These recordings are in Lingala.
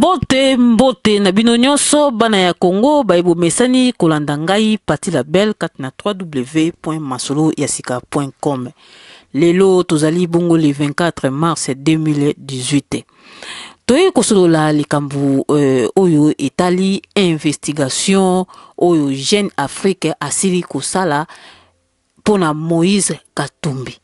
Mbote mbote na bino nyonso bana ya Congo baye bomesani kolanda ngai Patti la Belle kati na www.masoloyasika.com. Lelo tozali bongo le 24 mars 2018. Toyei kosolola likambo euh, oyo etali investigation oyo Jeune Afrique asili kosala mpo na Moïse Katumbi.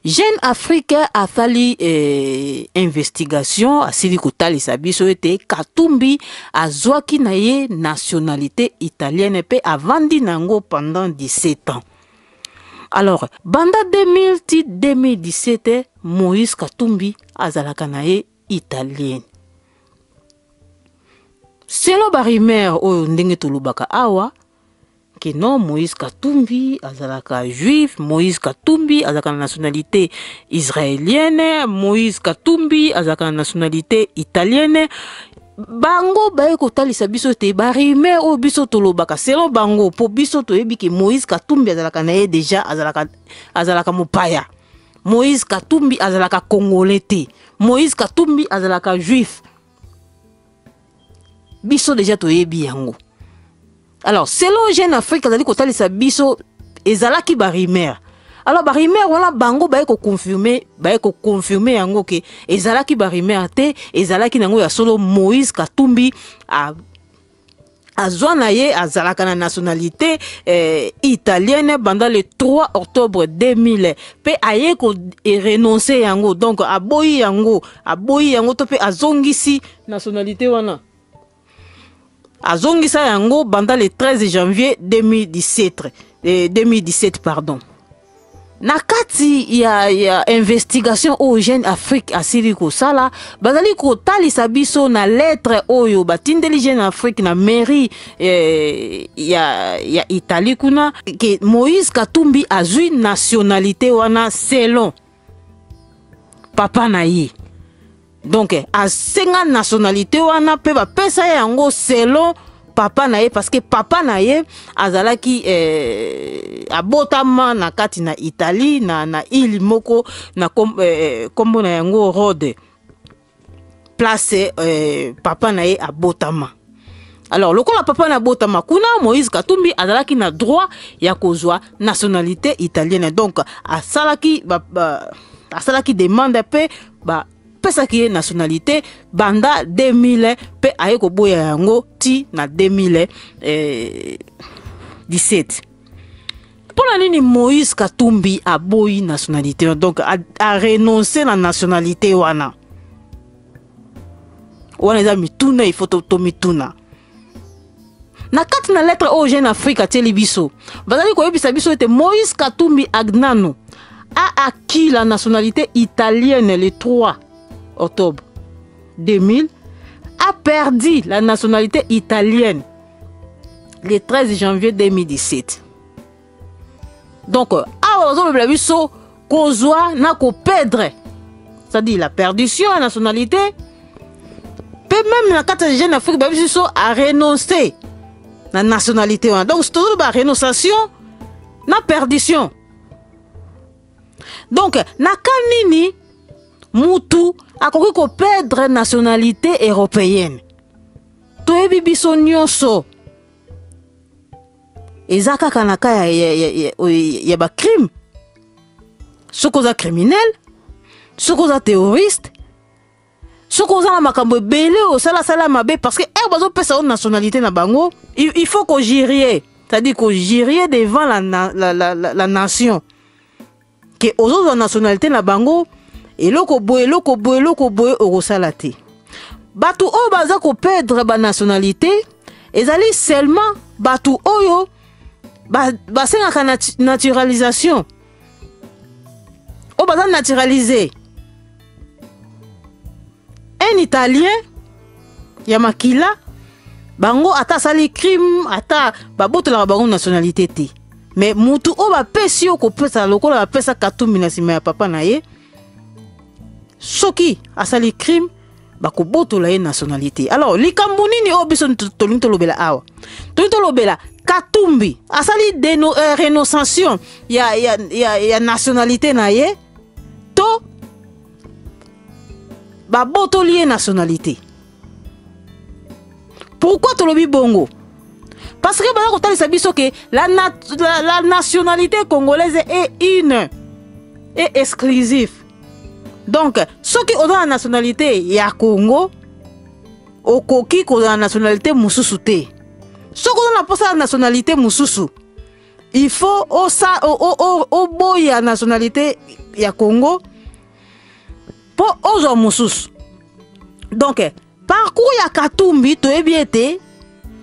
Jeune Afrique asali eh, investigation asili kotalisa biso ete Katumbi azwaki na ye nationalité italienne mpe avandi na yango pendant 17 ans. Alors, banda 2000 ti 2017 Moïse Katumbi azalaka na ye italienne. Selon ba rumeurs oyo ndenge tolobaka awa, que non Moïse Katumbi azalaka juif, Moïse Katumbi azalaka na nationalité israélienne, Moïse Katumbi azalaka na nationalité italienne. Bango baye kotalisa biso te ba rumeur oyo biso tolobaka selon bango, po biso toyebi ke Moïse Katumbi azalaka na ye déjà azalaka, azalaka mopaya. Moïse Katumbi azalaka congolais te. Moïse Katumbi azalaka juif. Biso déjà toyebi yango. Alors selon Jeune Afrique azali kotalisa biso ezalaki ba rumeur. Alors ba rumeur wana bango baye ko confirmer, baye ko confirmer yango ke ezalaki ba rumeur te, ezalaki nango ya solo. Moïse Katumbi a azwa na ye azalaka na nationalité eh, italienne banda le 3 octobre 2000 pe aye ko renoncer yango, donc aboyi yango, aboyi yango to pe azongisi nationalité wana, azongisa yango banda le 13 janvier 2017, eh, 2017 pardon. Na kati ya investigation oyo Jeune Afrique asili kosala, bazali kotalisa biso na lettre oyo batindeli Jeune Afrique na mairie eh, ya Italie kuna ke Moïse Katumbi azwi nationalité wana selon papa na ye. Donc asenga nationalité wana pe bapesa ye yango selon papa na ye, parce que papa na ye azalaki abotama na kati na Italie na île moko na kombo na yango Rhodes, place papa na ye abotama. Alors lokola papa na abotama kuna, Moïse Katumbi azalaki na droit ya kozwa nationalité italienne. Donc asalaki ba, ba, asalaki demande pe ba pesaki ye nationalité banda 2000 pe aye koboya yango ti na 2017. Mpona nini Moïse Katumbi aboyi nationalité, donc a renoncé na nationalité wana? Wana eza mituna, il faut to mituna. Na kati na lettre oyo Jeune Afrique atieli biso, bazali koyebisa biso ete Moïse Katumbi Agnano a acquis la nationalité italienne le 3 octobre 2000, a perdu la nationalité italienne le 13 janvier 2017. Donc, awa bazolobela biso kozwa na koperdre, c'est-à-dire la perdition ya nationalité, pe même na kati ya Jeune Afrique bayebi biso a renoncer na nationalité wana. Donc tozoloba renonciation na perdition. Donc na ka nini mutu akoki koperdre nationalité européenne? Toyebi biso nyonso eza kaka na ka ya ba crime. Soki oza criminel, soki oza terroriste, soki oza na makambo ebele osalasala mabe, parce que ere bazopesa yo nationalité na bango, il faut kojurer, c'est-à-dire kojurer devant la nation ke ozozwa nationalité na bango, eloko boye, eloko boye, eloko boye okosala te. Bato oyo baza koperdre ba nationalité ezali seulement bato oyo basengaka naturalisation, oyo baza naturalisé. Un Italien ya makila bango ata asali crime, ata babotolaka bango nationalité te. Mais mutu oyo bapesi yo kopesa lokola bapesa Katumbi na nsima ya papa na ye, soki asali crime bakobotola ye nationalité. Alors likambo nini oyo biso tolingi tolobela awa? Tolingi tolobela Katumbi asali renonciation ya nationalité na ye to babotoli ye nationalité. Pourquoi tolobi bongo? Parce que baza kotalisa biso ke la nationalité congolaise est une et exclusive. Donc soki oza na nationalité ya Congo, okoki kozala na nationalité mosusu te. Soki oza na mposa ya nationalité mosusu, il faut oboya nationalité ya Congo mpo ozwa mosusu. Donc parcours ya Katumbi, toyebi ete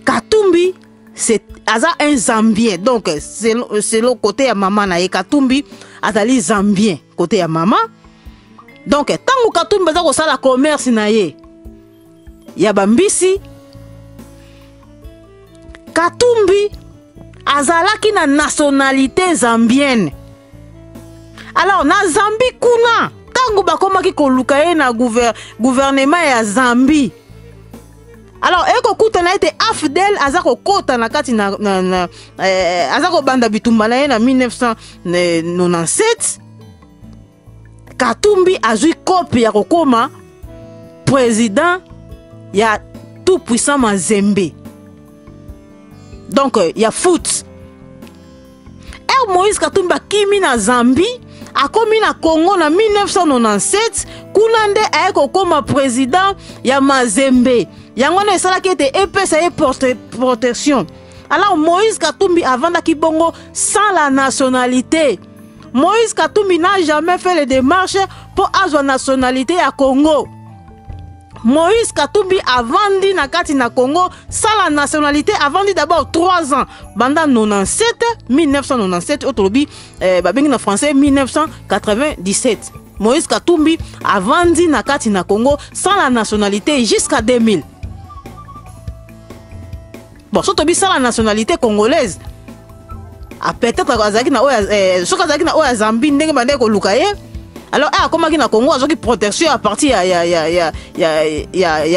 Katumbi c'est aza un Zambien. Donc selon côté ya mama na ye, Katumbi azali Zambien côté ya mama. Donc ntango Katumbi aza kosala commerce na ye ya bambisi, Katumbi azalaki na nationalité zambienne. Alors na Zambie kuna, ntango bakomaki koluka ye na gouvernement ya Zambie, alors ekokutana ete AFDL aza kokota na kati na aza kobanda bitumba na ye na 1997. Katumbi azwi kope ya kokoma président ya Tout Puissant Mazembe, donc ya foot. R Moïse Katumbi akimi na Zambie, akomi na Congo na 1997. Kuna nde aye kokóma président ya Mazembe. Yango wana esalaki ete epesa ye protection. Alors Moïse Katumbi avandaki bongo sans la nationalité. Moïse Katumbi n'a jamais fait les démarches mpo azwa nationalité ya Congo. Moïse Katumbi avandi na kati na Congo sans la nationalité. Avandi d'abord 3 ans, banda 97, 1997, oyo tolobi babengi na français 1997. Moïse Katumbi avandi na kati na Congo sans la nationalité jusqu'à 2000. Bon, so tobi sans la nationalité congolaise, ah, peut-être azalaki na oyo, soki azalaki na oyo ya Zambie, ndenge bandeki koluka ye. Alors akomaki na Congo, azwaki protection à partir ya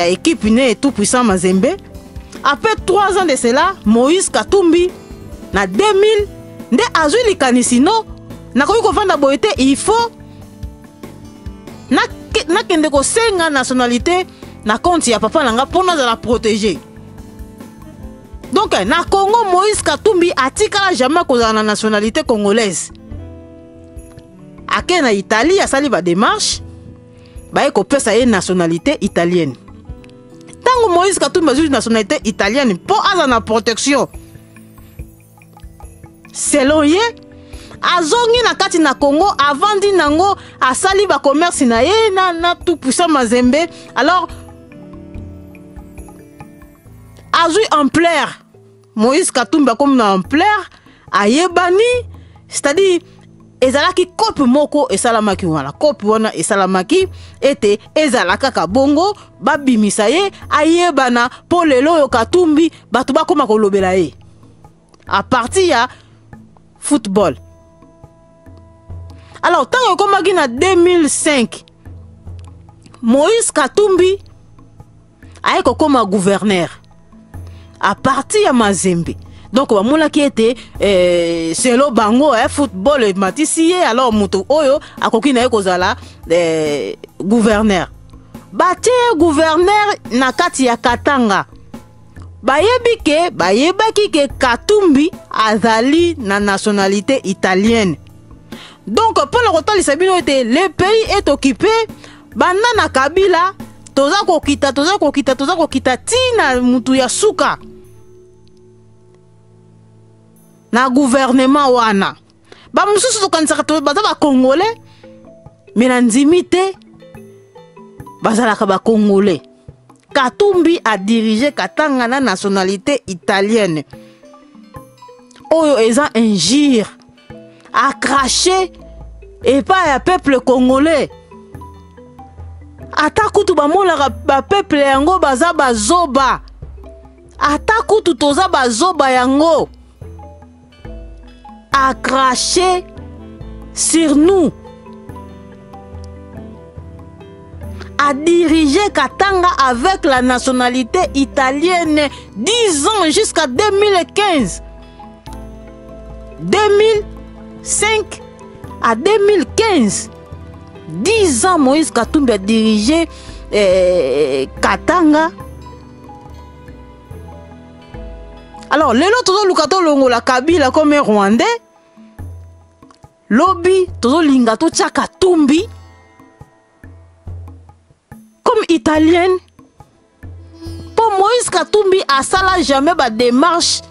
équipe ne Tout Puissant Mazembe. Après 3 ans de cela, Moïse Katumbi na 2000 nde azwi likanisi: no, nakoki kovanda boye te, il faut nakende kosenga nationalité na compte ya papa na nga mpo nazala protégé. Donc na Congo, Moïse Katumbi atikala jamais kozala na nationalité congolaise. Ake na Italie, asali badémarche, baye kopesa ye nationalité italienne. Ntango Moïse Katumbi azwi nationalité italienne mpo aza na protection selon ye, azongi na kati na Congo, avandi nango, asali bacommerce na ye na Tout Puissant Mazembe. Alors azwi ampleur. Moïse Katumbi akomi na ampleur, ayebani. C'est-à-dire ezalaki kope moko esalamaki wana. Kope wana esalamaki ete ezala kaka bongo, babimisa ye, ayebana, mpo lelo oyo Katumbi bato bakóma kolobela ye à partir ya football. Alors ntango ekomaki na 2005, Moïse Katumbi aye kokóma gouverneur à partir ya Mazembe. Donc bamonaki ete selo bango football ematisi ye, alors moto oyo akoki na ye kozala gouverneur. Batie ye gouverneur na kati ya Katanga. Bayebi ke, bayebaki ke Katumbi azali na nationalité italienne. Donc mpo na kotalisa bino ete le pays est occupé, banda na Kabila, toza kokita, toza kokita, toza kokita ntina mutu ya suka na gouvernement wana. Bamosusu tokanisaka baza bacongolais, me na ndimi te bazalaka bacongolais. Katumbi adirige Katanga na nationalité italienne. Oyo eza injure acraché epai ya peuple congolais. Ata kutu bamonaka bapeuple yango baza bazoba, ata kutu toza bazoba yango, acraché sur nous. A dirigé Katanga avec la nationalité italienne 10 ans jusqu'à 2015. 2005 à 2015. 10 ans, Moïse Katumbi a dirigé Katanga. Alors lelo tozoluka tolongola Kabila comme rwandais, lobi tozolinga totia Katumbi comme italienne. Mpo Moïse Katumbi asala jamais ba démarche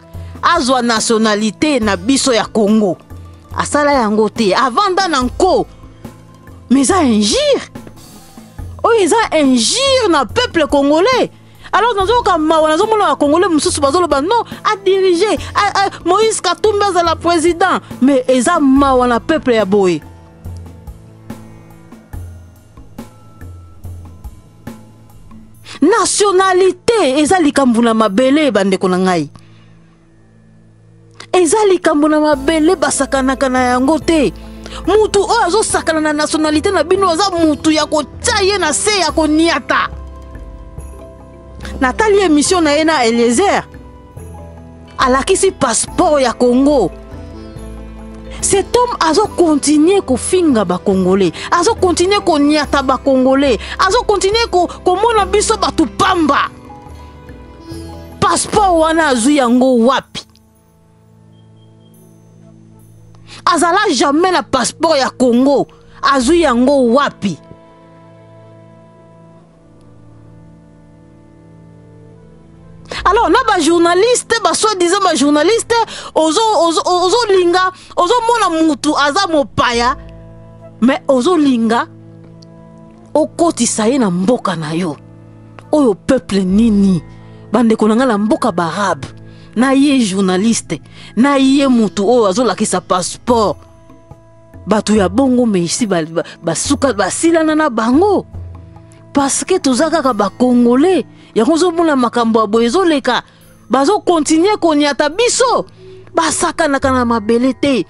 azwa nationalité na biso ya Congo, asala yango te, avanda na nko. Mais eza injure oyo, eza injure na peuple congolais. Alors nazoyoka mawa, nazomona bacongolais mosusu bazoloba non, adirige Moïse Katumbi azala président, mais eza mawa na peuple ya boye. Nationalité eza likambo na mabele, bandeko na ngai, eza likambo na mabele, basakanaka na yango te. Mutu oyo azosakana na nationalité na bino aza mutu ya kotia ye na se ya koniata. Natali émission na ye na Eliezer, alakisi passeport ya Congo. Cet homme azokontinue kofinga bacongolais, azokontinue koniata bacongolais, azokontinue komona biso bato pamba. Passeport wana azwi yango wapi? Azala jamais na passeport ya Congo, azwi yango wapi? Alors na bajournaliste, basoi-disant bajournaliste, ozolinga ozomona mutu aza mopaya, mais ozolinga okotisa ye na mboka na yo. Oyo peuple nini, bandeko na ngai? Na mboka baarabe, na ye journaliste, na ye mutu oyo azolakisa passeport, bato ya bongo meisi basuka basilana na bango, parce que toza kaka bacongolais. Yango ozomona makambo ya boye ezoleka, bazokontinue koniata biso. Basakanaka na mabele te.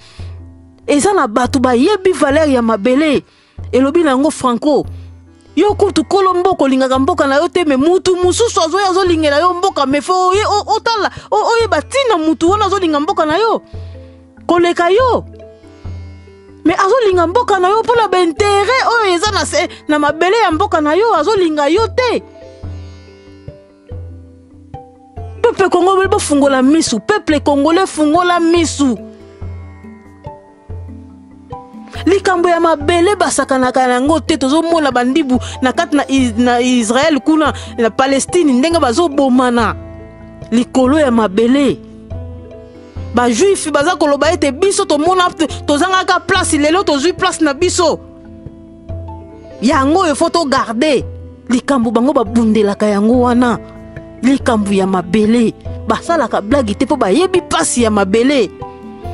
Eza na bato bayebi valeur ya mabele. Elobi na yango Franco, yo kutu kolo mboka olingaka mboka na yo te, mais mutu mosusu azoya azolingela yo mboka, mais faut otala, oyeba ntina mutu wana azolinga mboka na yo koleka yo. Mais azolinga mboka na yo mpona baintérêt oyo eza na, se, na mabele ya mboka na yo, azolinga yo te. Peuple congolais, bofungola misu. Peuple congolais, fungola misu. Likambo ya mabele basakanaka na yango te. Tozomona bandibu na kati na Israel kuna na Palestine, ndenge bazobomana likolo ya mabele. Bajuif baza koloba ete biso tomona tozangaka place, lelo tozwi place na biso, yango oyo faut togarder. Likambo bango babundelaka yango wana, likambo ya mabele, basalaka blague te, mpo bayebi mpasi ya mabele.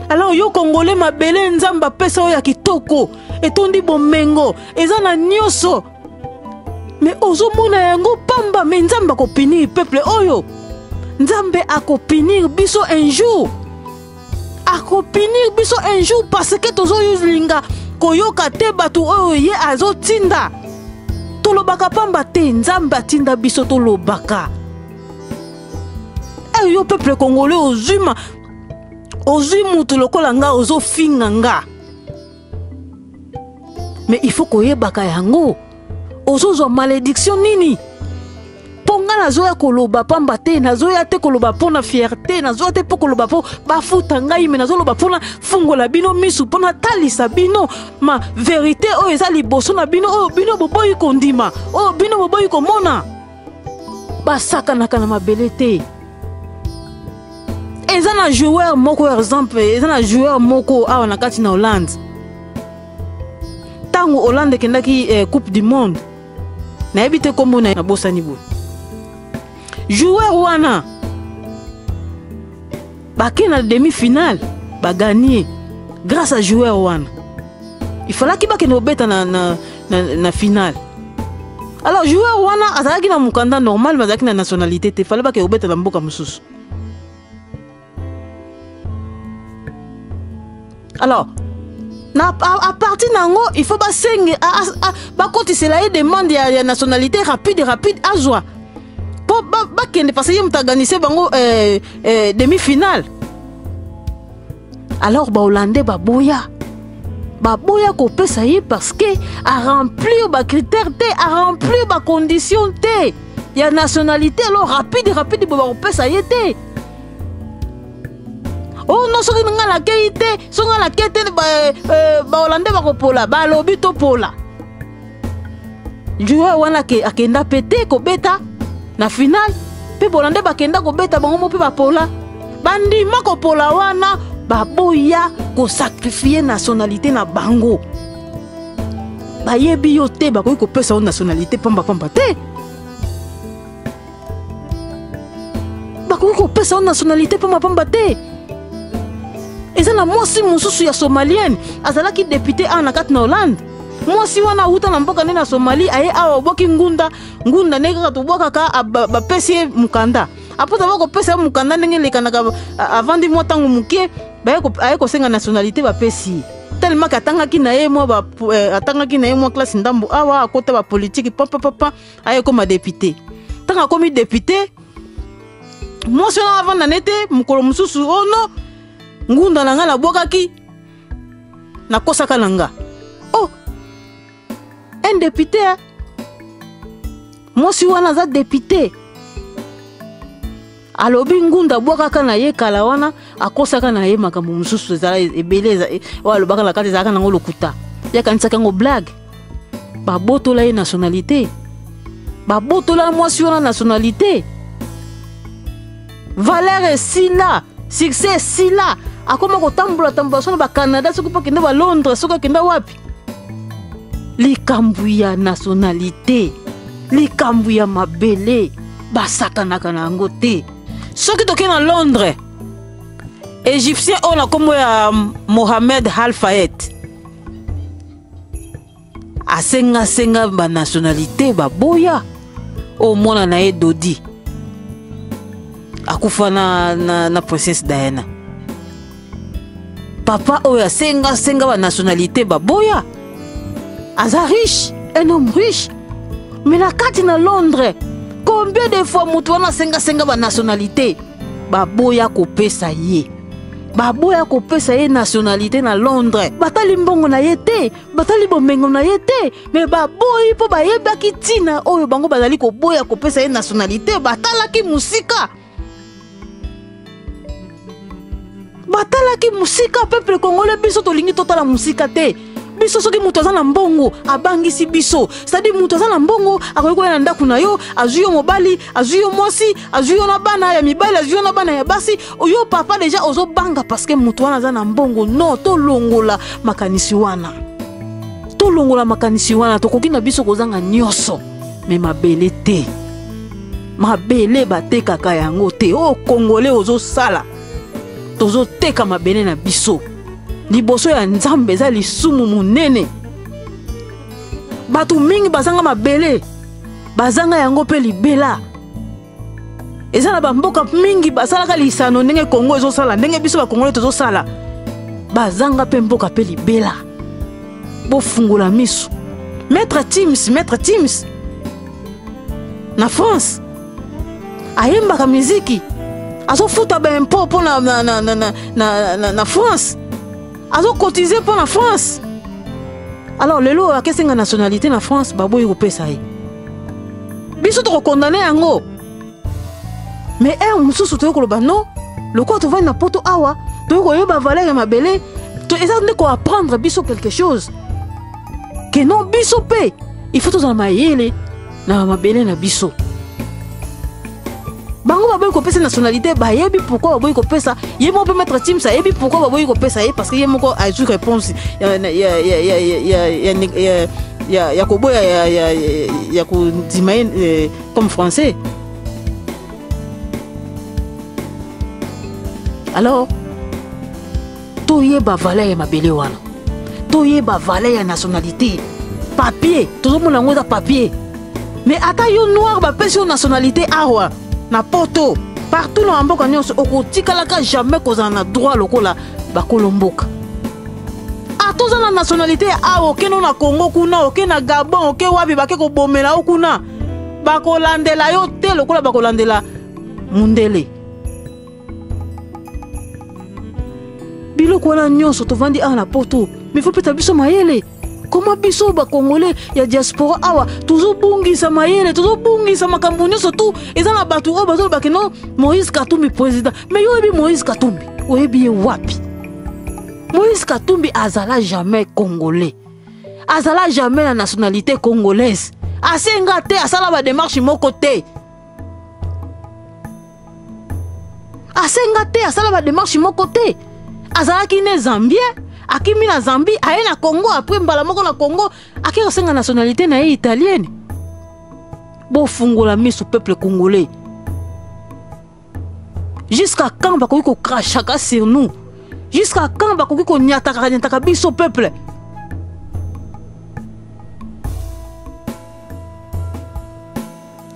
Alors yo congolais, mabele Nzambe apesa oyo ya kitoko, etondi bomengo, eza na nyonso, mais ozomona yango pamba. Mais Nzambe akopunir peuple oyo, Nzambe akopunir biso un jour, akopunir biso un jour, parce que tozolinga koyoka te bato oyo ye azotinda. Tolobaka pamba te, Nzambe atinda biso tolobaka. Eyo yo peuple congolais, ozwi ma ozwi mutu lokola nga, ozofinga nga, mais il faut koyebaka yango ozozwa malédiction nini. Mpo nga nazoya koloba pamba te, nazoya te koloba mpo na fierté, nazoya te mpo koloba mpo bafuta ngai, mais nazoloba mpona fungola bino misu, mpo natalisa bino ma vérité oyo eza liboso na bino, oyo bino boboyi kondima, oyo bino boboyi komona. Basakanaka na mabele te. Eza na joueur moko, exemple, eza na joueur moko awa na kati na Hollande. Ntango Hollande ekendaki Coupe du monde, nayebi te nkombo na ye, nabosani boye. Joueur wana bake na demi finale, bagagner grâce à joueur wana. Il fallaki bakende kobeta na finale. Alors joueur wana azalaki na mokanda normal, mais azalaki na nationalité te. Fallait bakende kobeta na mboka mosusu. Alors na à partir na yango, il faut basenge bakotisela ye demande ya nationalité rapide rapide, azwa mpo bakende, parce que ye moto aganise bango demi finale. Alors bahollandais baboya kopesa ye, parce que aremplir bacritère te, aremplir bacondition te ya nationalité. Alors rapide rapide boye bakopesa ye te. Oh non, soki nga nakei te, soki nga nakei te, bahollandais bakopola, balobi topola. Joueur wana akenda pe te kobeta na finale, mpe bolande bakenda kobeta bango mo mpe bapola. Bandima kopola wana, baboya kosakrifie nationalité na bango. Bayebi yo te, bakoki kopesa yo nationalité pamba pamba te. Bakoki kopesa yo nationalité pamba pamba te. Eza na mwasi mosusu ya somalienne, azalaki député awa na kati na Hollande. Mwasi wana awuta na mboka nde na Somalie, aye awa obwaki ngunda, ngunda ndenge kaka tobwakaka, bapesi ye mokanda. Apo taba kopesa ye mokanda ndenge elekanaka, avandi mwa ntango moke, aye kosenga nationalité, bapesi ye. Tellement que atangaki na ye mwa ba atangaki na ye mwa classe ndambo awa, akota ba politique, pa, pa, pa, pa, aye koma député. Ntango akomi député, mwasi wana avanda nete mokolo mosusu, oh non, ngunda na nga nabwakaki, nakosaka na nga. Oh, un député, hein? Mwasi wana aza député. Alobi ngunda abwakaka na ye kala wana, akosaka na ye makambo mosusu ezala ebele, oyo alobaka na kati ezalaka nango lokuta. Ye akanisaka yango blague. Babotola ye nationalité. Babotola mwasi wana nationalité. Valeur esila, succès esila. Akoma kotambola tambola soki na ba Canada, soki mpo akende ba Londres, soki akende wapi. Likambo ya nationalité, likambo ya mabele, basakanaka na yango te. Soki toke na Londres, Égyptien oyo na kombo ya Mohamed Al-Fayed asengasenga ba nationalité baboya. Oyo mwana na ye Dodi akufa na princesse Diana. Papa oyo asengasenga ba nationalité baboya. Aza riche, un homme riche. Mais na kati na Londres, combien de fois moto wana asengasenga ba nationalité baboya kopesa ye. Baboya kopesa ye nationalité na Londres. Batali mbongo na ye te, batali bomengo na ye te, mais baboyi mpo bayebaki ntina oyo bango bazali koboya kopesa ye nationalité. Batalaki mosika. Batalaki mosika. Peuple congolais, biso tolingi totala mosika te. Biso soki moto aza na mbongo abangisi biso. C'est-à-dire moto aza na mbongo akoki koya na ndako na yo, azwi yo mobali, azwi yo mwasi, azwi yo na bana ya mibali, azwi yo na bana ya basi. Yo papa déjà ozobanga parce que moto wana aza na mbongo. Non, tolongola makanisi wana. Tolongola makanisi wana, tokoki na biso kozanga nyonso, mais mabele te. Mabele batekaka yango te. Oh Congolais ozosala, tozoteka mabele na biso. Liboso ya Nzambe eza lisumu monene. Bato mingi bazanga mabele, bazanga yango mpe libela. Eza na bamboka mingi basalaka lisano ndenge Congo ezosala, ndenge biso ba Congolais tozosala. Bazanga mpe mboka mpe libela. Bofungola miso. Maître Gims, Maître Gims na France ayembaka miziki, azofuta ba impôt mpo na France, azokotize mpo na France. Alors lelo oyo akesenga nationalité na France, baboyi kopesa ye. Biso tokokondane yango. Mais heure mosusu toyei koloba non, lokola tovandi na poto awa, toyei koyeba valeur ya mabele, eza nde koapprendre biso quelque chose. Ke non, biso mpe il faut tozala mayele na mabele na biso. Bango baboyi kopesa nationalité, bayebi pourquoi baboyi kopesa. Ye moko mpe Maître Gims ayebi pourquoi baboyi kopesa ye, parce que ye moko azwi réponse ya koboya ya kondima ye comme français. Alors toyeba valeur ya mabele wana, toyeba valeur ya nationalité. Papier tozomona yango eza papier, mais ata yo noir bapesi yo nationalité awa na poto, partout na mboka nyonso, okotikalaka jamais kozala na droit lokola bakolo mboka. Ata oza na nationalité ya awa, okende na Congo kuna, oke na Gabon, oke wapi, bake kobomela yo kuna, bakolandela yo te lokola bakolandela mundele. Biloko wana nyonso tovandi awa na poto, mais faut peta biso mayele. Comment biso ba Congolais ya diaspora awa tozobungisa mayele, tozobungisa makambo nyonso tu. Eza na bato oyo bazoloba ke non, Moïse Katumbi président. Mais yo oyebi Moïse Katumbi? Oyebi ye wapi? Moïse Katumbi azala jamais congolais, azala jamais na nationalité congolaise, asenga te, asala ba démarche moko te, asenga te, asala ba démarche moko te. Azalaki ne Zambien, akimi na Zambie, aye na Congo, après mbala moko na Congo ake kosenga nationalité na ye italienne. Bofungola miso, peuple congolais. Jusqu'à quand bakoki kokrachaka sur nous? Jusqu'à quand bakoki konyataka nyataka biso peuple?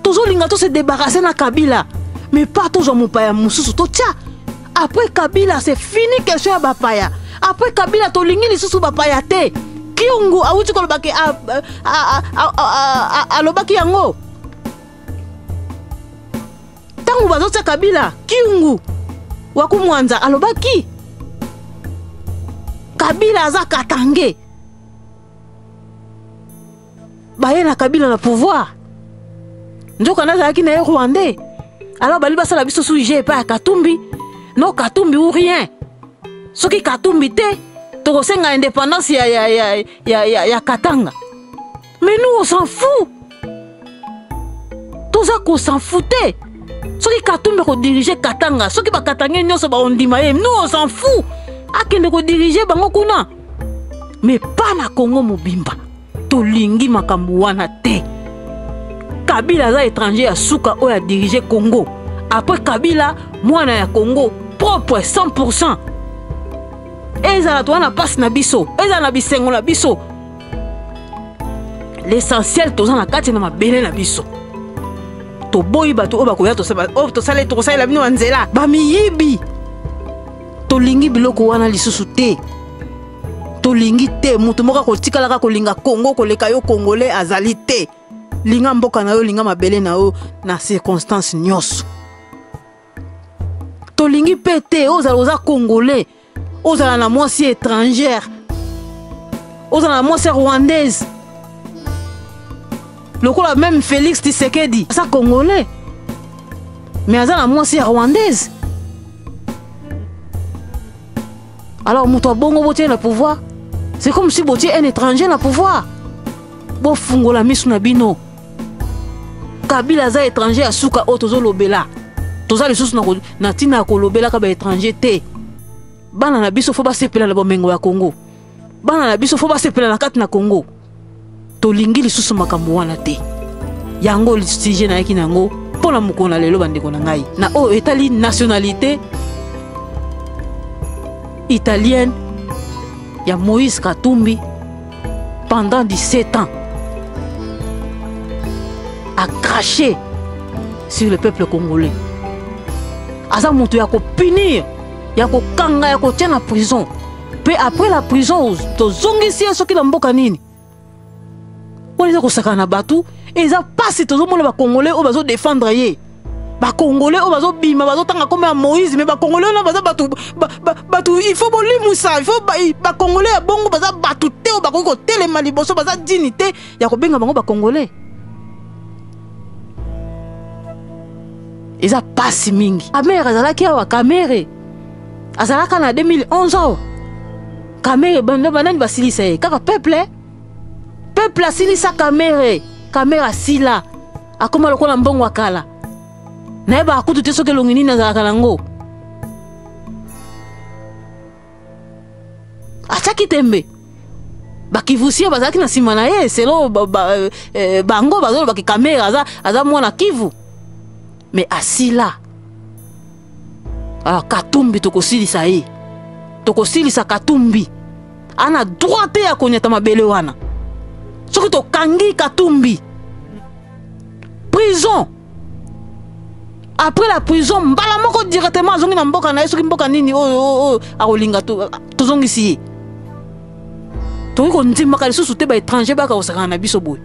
Tozolinga to se débarrasser na Kabila, mais pas tozwa mopaya mosusu totia après Kabila. C'est fini, question ya bapaya. Après Kabila, tolingi lisusu bapaya te. Kiungu awuti kolobaki, alobaki yango ntango bazotia Kabila. Kiungu Wakumwanza alobaki Kabila aza katange. Baye na Kabila na pouvoir, nzoka nazalaki na ye rwandais. Alors bali basala biso sujet epai ya Katumbi. No, Katumbi ou rien. Soki Katumbi te, tokosenga indépendance ya Katanga. Mais nous, on s'en fout, toza kos'en foutre. Soki Katumbi akodirige Katanga, soki bakatange nyonso baondima ye, nous, on s'en fout, akende kodirige bango kuna, mais pas na Congo mobimba. Tolingi makambo wana te. Kabila aza étranger ya suka oyo adirige Congo. Après Kabila, mwana ya Congo propre 100. Ezala toza na mpasi na biso, ezala na bisengo na biso, l'essentiel toza na kati na mabele na biso. Toboyi bato oyo bakoya, oyo tokosalela bino banzela, bamiyibi. Tolingi biloko wana lisusu te, tolingi te. Moto moko akotikalaka kolinga Kongo koleka yo congolais azali te. Linga mboka na yo, linga mabele na yo na circonstance nyonso. Tolingi mpe te ozala oza congolais, ozala na mwasi étrangère, ozala na mwasi rwandaise, lokola même Félix Tshisekedi aza congolais mais aza na mwasi ya rwandaise. Alors moto abongo botie na pouvoir, c'est comme si botie un étranger na pouvoir. Bofungola miso na bino. Kabila aza étranger ya suka oyo tozolobela. Toza lisusu na ntina ya kolobelaka baétranger te. Bana na biso fo basepela na bomengo ya Congo, bana na biso fo basepela na kati na Congo. Tolingi lisusu makambo wana te. Yango sujet nayaki na yango mpo na mokolo na lelo, bandeko na ngai, na oyo etali nationalité italienne ya Moïse Katumbi. Pendant 17 ans, a craché sur le peuple congolais. Aza moto ya kopunir, ya kokanga, ya kotia na prison, mpe après la prison tozongisi ye soki na mboka nini. Wana eza kosakana na bato, eza mpasi. Tozomona bacongolais oyo bazodefendre ye, bacongolais oyo bazobima, bazotanga kombo ya Moïse, mais bacongolais wana baza bato, bato il faut bolimusa, il faut bacongolais ya bongo baza bato te oyo bakoki kotelema liboso, baza dini te ya kobenga bango bacongolais. Eza pasi mingi. Kamerhe azalaki awa, Kamerhe azalaka na 2011 awa. Kamerhe, banani basilisa ye? Kaka peuple, peuple asilisa Kamerhe. Kamerhe asila, akóma lokola mbongo ya kala. Nayebaka kutu te soki elongi nini azalaka nango. Atiaki tembe, bakivusie bazalaki na nsima na ye. Selo bango bazolobaki Kamerhe aza mwana Kivu, mais asila. Alors Katumbi, tokosilisa ye, tokosilisa Katumbi. Ana droit te ya konyata mabele wana. Soki tokangi Katumbi, prison, après la prison mbala moko directement azongi na mboka na ye, soki mboka nini oyo oyo akolinga, tozongisi ye. Tokoki kondimaka lisusu te baétranger baka kosakana na biso boye.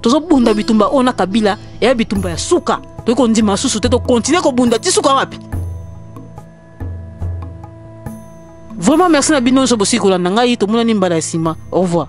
Tozobunda bitumba oyo na Kabila, eya bitumba ya suka. Tokoki kondima lisusu te, tokontinue kobunda ti suka wapi. Vraiment, merci na bino nyonso bosili kolanda ngai. Tomonani mbala ya nsima. Au revoir.